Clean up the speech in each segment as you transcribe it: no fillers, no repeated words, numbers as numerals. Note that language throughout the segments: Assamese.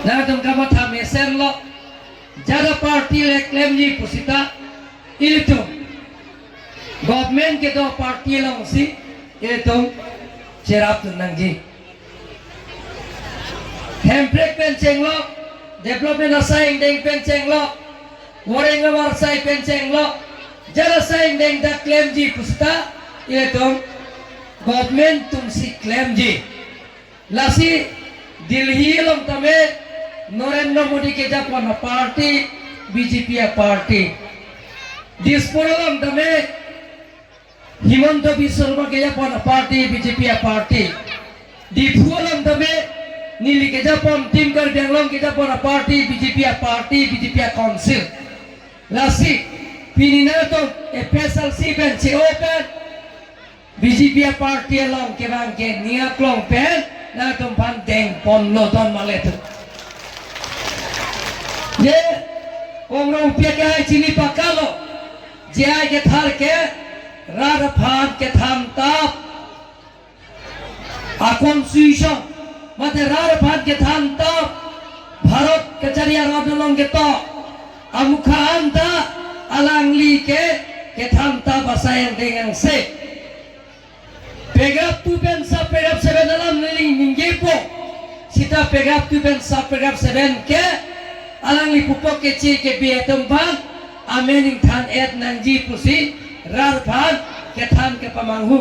Na tum ka ma tha me sen lo jada party le claim ji pusita ilitum government ke do party long si ilitum cherap tu nang ji hemprek pen cheng lo development asai deng pen cheng lo wareng war sai pen cheng lo jada sai deng da claim ji pusita ilitum government tum si claim ji lasi Delhi long tame Narendra Modi ke japon party BJP party Dispur long tame Himanta Biswa Sarma ke japon party BJP party Diphu long tame Nili ke japon team Karbi Anglong ke japon party BJP party BJP council lasi pinina to FSLC ben che open BJP party long ke bang ke niak long pen na tum pan deng pon lo don male tu je kongro upia ke hai chini pakalo je ai ke thar ke rar phan ke tham tap akon suisho mate rar phan ke tham tap Bharat kacharia rodolong ke to amukha anta alangli ke tham ta basayan dengan se Paragraph 2 pen sub paragraph 7 alam niling ninggepo sita paragraph 2 pen sub paragraph 7 ke alang li pupok ke chi ke bi etumpan amening than et nangji pusi rar phan ke than ke pamanghu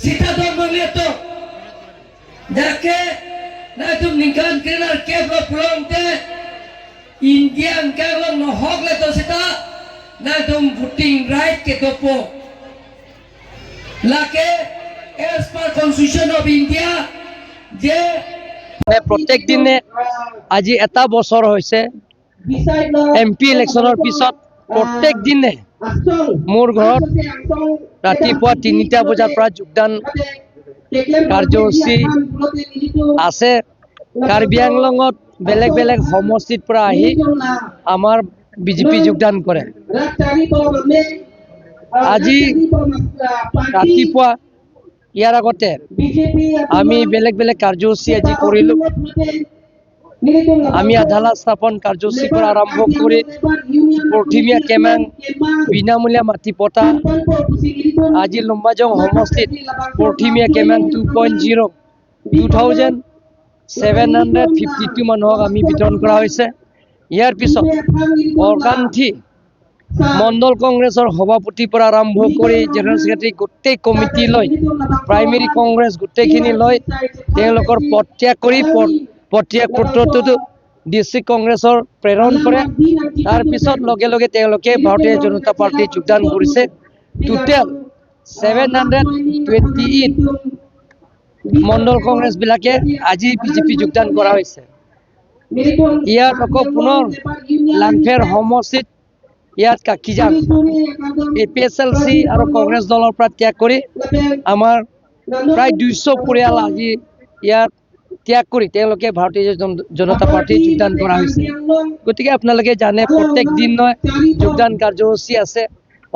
sita don mangli to dake na tum ningkan kenar ke bro pulong te Indian ke long no hok le to sita na tum voting right ke topo lake as per constitution of India যে প্ৰত্যেক দিনে আজি এটা বছৰ হৈছে এম পি ইলেকশ্যনৰ পিছত প্ৰত্যেক দিনে মোৰ ঘৰত ৰাতিপুৱা 3টা বজাৰ পৰা যোগদান কাৰ্যসূচী আছে। কাৰ্বি আংলঙত বেলেগ বেলেগ সমষ্টিৰ পৰা আহি আমাৰ বিজেপি যোগদান কৰে। আজি ৰাতিপুৱা ইয়াৰ আগতে আমি বেলেগ বেলেগ কাৰ্যসূচী আজি কৰিলোঁ। আমি আদালত স্থাপন কাৰ্যসূচীৰ পৰা আৰম্ভ কৰি প্ৰথমীয়া কেমেং বিনামূলীয়া মাটি পটা আজি লম্বাজং সমষ্টিত প্ৰথমীয়া কেমেং 2.0 2752 মানুহক আমি বিতৰণ কৰা হৈছে। ইয়াৰ পিছত অৰ্কান্থি মণ্ডল কংগ্ৰেছৰ সভাপতিৰ পৰা আৰম্ভ কৰি জেনেৰেল ছেক্ৰেটাৰী গোটেই কমিটি লৈ প্ৰাইমেৰী কংগ্ৰেছ গোটেইখিনি লৈ তেওঁলোকৰ পদত্যাগ কৰি পদত্যাগ পত্ৰটোতো ডিষ্ট্ৰিক্ট কংগ্ৰেছৰ প্ৰেৰণ কৰে। তাৰপিছত লগে লগে তেওঁলোকে ভাৰতীয় জনতা পাৰ্টীত যোগদান কৰিছে। টোটেল 728 মণ্ডল কংগ্ৰেছবিলাকে আজি বিজেপি যোগদান কৰা হৈছে। ইয়াত আকৌ পুনৰ লাংফেৰ সমষ্টিত ইয়াত কাকিজান A P S L C আৰু কংগ্ৰেছ দলৰ পৰা ত্যাগ কৰি আমাৰ প্ৰায় 200 পৰিয়াল আজি ইয়াত ত্যাগ কৰি তেওঁলোকে ভাৰতীয় জনতা পাৰ্টীত যোগদান কৰা হৈছে। গতিকে আপোনালোকে জানে প্ৰত্যেক দিন যোগদান কাৰ্যসূচী আছে।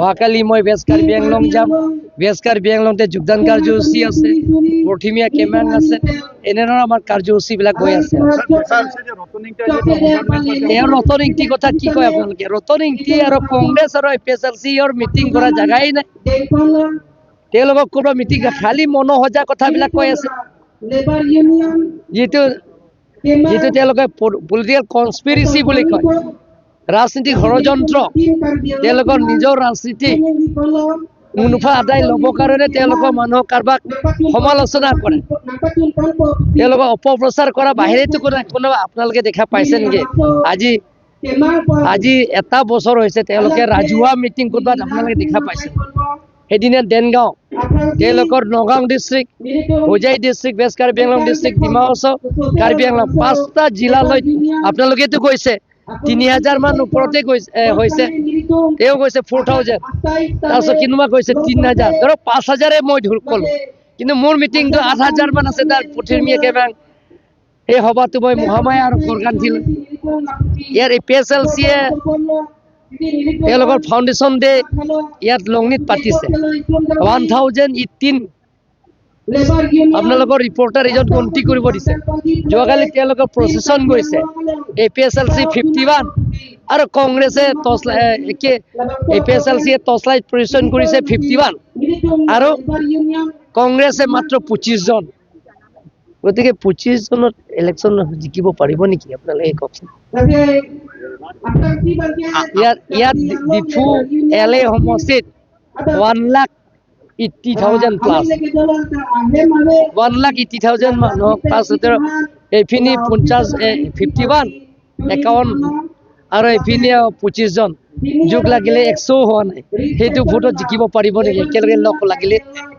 অহাকালি মই ৱেষ্ট কাৰ্বি আংলং যাম, ৱেষ্ট কাৰ্বি আংলংতে যোগদান কাৰ্যসূচী আছে, প্ৰথমীয়া কেমেং আছে, এনেধৰণৰ আমাৰ কাৰ্যসূচীবিলাক হৈ আছে। এওঁ ৰতন ইংতিৰ কথা কি কয় আপোনালোকে? ৰতন ইংতি আৰু কংগ্ৰেছ আৰু এ পি এছ এল চিৰ মিটিং কৰা জাগাই নাই। তেওঁলোকক ক'ৰবাত মিটিং খালি মনোসজা কথাবিলাক কৈ আছে, যিটো যিটো তেওঁলোকে পলিটিকেল কনস্পিৰেচি বুলি কয়, ৰাজনীতিক ষড়যন্ত্ৰ। তেওঁলোকৰ নিজৰ ৰাজনীতি মুনাফা আদায় ল'বৰ কাৰণে তেওঁলোকৰ মানুহক কাৰোবাক সমালোচনা কৰে, তেওঁলোকক অপপ্ৰচাৰ কৰা বাহিৰেতো কোনো আপোনালোকে দেখা পাইছে নেকি? আজি আজি এটা বছৰ হৈছে তেওঁলোকে ৰাজহুৱা মিটিং ক'ৰবাত আপোনালোকে দেখা পাইছে? সেইদিনা দেনগাঁও তেওঁলোকৰ Nagaon district, Hojai district, West Karbi Anglong district, Dima Hasao, Karbi Anglong 5টা জিলালৈ আপোনালোকেতো গৈছে, 3000 মান ওপৰতে গৈছে হৈছে। তেওঁ কৈছে 4000, তাৰপিছত কোনোবা কৈছে 3000, ধৰক 5000 মই ধৰ ক'লো, কিন্তু মোৰ মিটিংটো 8000 মান আছে। তাৰ পুথিৰমীয়া কেবাং সেই সভাটো মই মহামায়া আৰু কৰকান্থিল ইয়াৰ এ পি এছ এল চিয়ে তেওঁলোকৰ ফাউণ্ডেশ্যন ডে ইয়াত লংনিত পাতিছে। 1018 আপোনালোকৰ ৰিপৰ্টাৰ এজন গন্তি কৰিব দিছে। যোৱাকালি তেওঁলোকৰ প্ৰচেছন গৈছে, এপিএছএলচি 51 আৰু কংগ্ৰেছে টৰ্চ, একে এপিএছএলচিয়ে টৰ্চ লাইট প্ৰচেছন কৰিছে 51 আৰু কংগ্ৰেছে মাত্ৰ 25জন। গতিকে 25জনত ইলেকশ্যন জিকিব পাৰিব নেকি, আপোনালোকে কওকচোন। ইয়াত ডিফু এল এ সমষ্টিত 1,80,000 plus, 1,80,000 মানুহক প্লাছ এইখিনি 50, 51, 51 আৰু এইপিনে 25জন যোগ লাগিলে 100ও হোৱা নাই। সেইটো ভোটত জিকিব পাৰিব নেকি একেলগে লগ লাগিলে?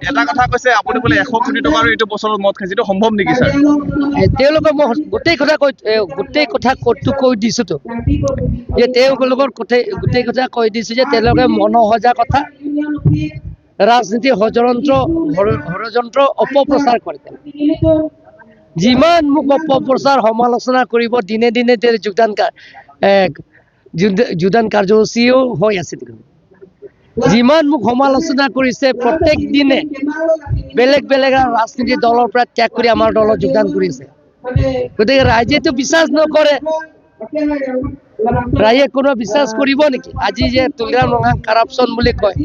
এটা কথা কৈছে আপুনি বোলে 100 কোটি টকাৰ এইটো বছৰত মদ খাইছে, এইটো সম্ভৱ নেকি ছাৰ? তেওঁলোকক মই গোটেই কথা ক'তটো কৈ দিছোতো যে তেওঁলোকৰ গোটেই কথা কৈ দিছো যে তেওঁলোকে মনোসজা কথা, ৰাজনীতি ষড়যন্ত্ৰ অপপ্ৰচাৰ কৰে। যিমান মোক অপপ্ৰচাৰ সমালোচনা কৰিব, দিনে দিনে তেওঁ যোগদান কাৰ্যসূচীও হৈ আছে। যিমান মোক সমালোচনা কৰিছে, প্ৰত্যেক দিনে বেলেগ বেলেগ ৰাজনীতি দলৰ পৰা ত্যাগ কৰি আমাৰ দলত যোগদান কৰিছে। গতিকে ৰাইজেতো বিশ্বাস নকৰে। ৰাইজে কোনো বিশ্বাস কৰিব নেকি? আজি যে তুলিৰাম ৰংহাং কাৰাপশ্যন বুলি কয়,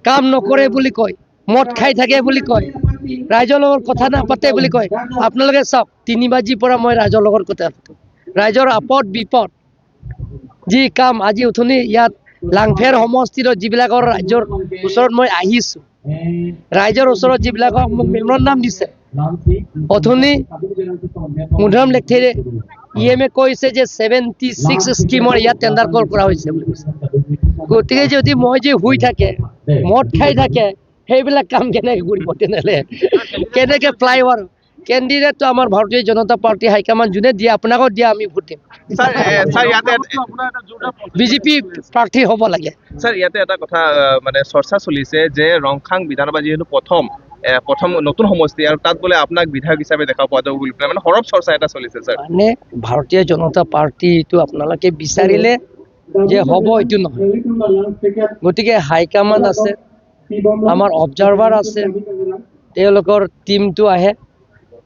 কাম নকৰে বুলি কয়, মদ খাই থাকে বুলি কয়, ৰাইজৰ লগত কথা নাপাতে বুলি কয়। আপোনালোকে চাওক, 3 বাজিৰ পৰা মই ৰাইজৰ লগত কথা পাতো, ৰাইজৰ আপদ বিপদ যি কাম। আজি উঠনি ইয়াত লাংফেৰ সমষ্টিৰ যিবিলাকৰ ৰাইজৰ ওচৰত মই আহিছোঁ, ৰাইজৰ ওচৰত যিবিলাকক মোক মেমৰেণ্ডাম দিছে, অথনি মধুৰাম লেখথেৰে ইএমে কৈছে যে 76 স্কিমৰ ইয়াত টেণ্ডাৰ কল কৰা হৈছে বুলি কৈছে। গতিকে যদি মই যে শুই থাকে, মদ খাই থাকে, সেইবিলাক কাম কেনেকে কৰিব? তেনেহ'লে কেনেকে ফ্লাইঅভাৰ? কেণ্ডিডেটটো আমাৰ ভাৰতীয় জনতা পাৰ্টি হাইকমাণ্ড যোনে দিয়ে, আপোনাকো দিয়ে, আমি ভোট দিম। ছাৰ, ইয়াতে বিজেপি প্ৰাৰ্থী হ'ব লাগে। ছাৰ, ইয়াতে এটা কথা মানে চৰ্চা চলিছে যে ৰংখাং বিধানসভা যিহেতু প্ৰথম নতুন সমষ্টি আৰু তাত বোলে আপোনাক বিধায়ক হিচাপে দেখা পোৱা যাব বুলি পেলাই মানে সৰব চৰ্চা এটা চলিছে ছাৰ। মানে ভাৰতীয় জনতা পাৰ্টীটো আপোনালোকে বিচাৰিলে যে হ'ব, এইটো নহয়। গতিকে হাইকমাণ্ড আছে, আমাৰ অবজাৰভাৰ আছে, তেওঁলোকৰ টীমটো আহে।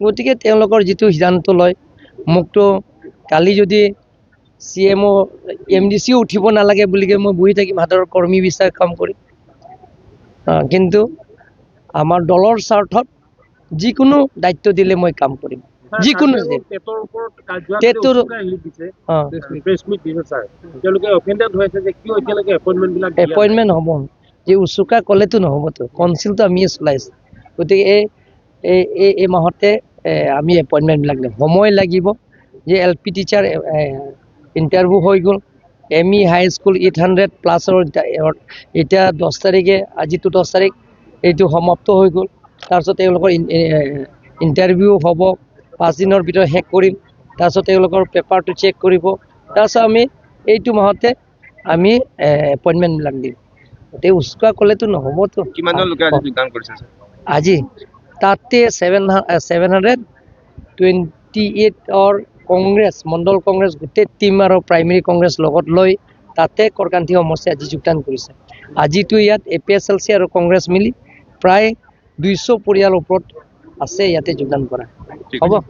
গতিকে তেওঁলোকৰ যিটো সিদ্ধান্ত লয়, মোকতো কালি যদি চি এম অ' এম ডি চিও উঠিব নালাগে বুলি কৈ মই বহি থাকিম, সাধাৰণ কৰ্মী বিচাৰ কাম কৰিম। কিন্তু আমাৰ দলৰ স্বাৰ্থত যিকোনো দায়িত্ব দিলে মই কাম কৰিম, যিকোনো। টেটৰ ওপৰত দিছে, প্ৰেছ মিট দিছে ছাৰ, তেওঁলোকে অফেণ্ডেড হৈ আছে যে কিয় এতিয়ালৈকে এপইণ্টমেণ্ট বিলাক দিয়া নাই। এপইণ্টমেণ্ট হ'ব যে উচুকা ক'লেতো নহ'বতো, কনচিলটো আমিয়ে চলাইছোঁ। গতিকে এই মাহতে আমি এপইণ্টমেণ্টবিলাক দিম। সময় লাগিব যে এল পি টিচাৰ ইণ্টাৰভিউ হৈ গ'ল, এম ই হাই স্কুল 800 প্লাছৰ এতিয়া 10 তাৰিখে, আজিতো 10 তাৰিখ, এইটো সমাপ্ত হৈ গ'ল। তাৰপিছত তেওঁলোকৰ ইণ্টাৰভিউ হ'ব, 5 দিনৰ ভিতৰত শেষ কৰিম। তাৰপিছত তেওঁলোকৰ পেপাৰটো চেক কৰিব, তাৰপিছত আমি এইটো মাহতে আমি এপইণ্টমেণ্টবিলাক দিম। গতিকে উচুকা ক'লেতো নহ'বতো। কিমানজন লোকে আজি যোগদান কৰিছে ছাৰ? আজি তাতে 728ৰ কংগ্ৰেছ, মণ্ডল কংগ্ৰেছ গোটেই টীম আৰু প্ৰাইমেৰী কংগ্ৰেছ লগত লৈ তাতে কৰকান্তি সমষ্টি আজি যোগদান কৰিছে। আজিতো ইয়াত এপিএছএলচি আৰু কংগ্ৰেছ মিলি প্ৰায় 200 পৰিয়ালৰ ওপৰত আছে ইয়াতে যোগদান কৰা। ঠিক হ'ব। আছে।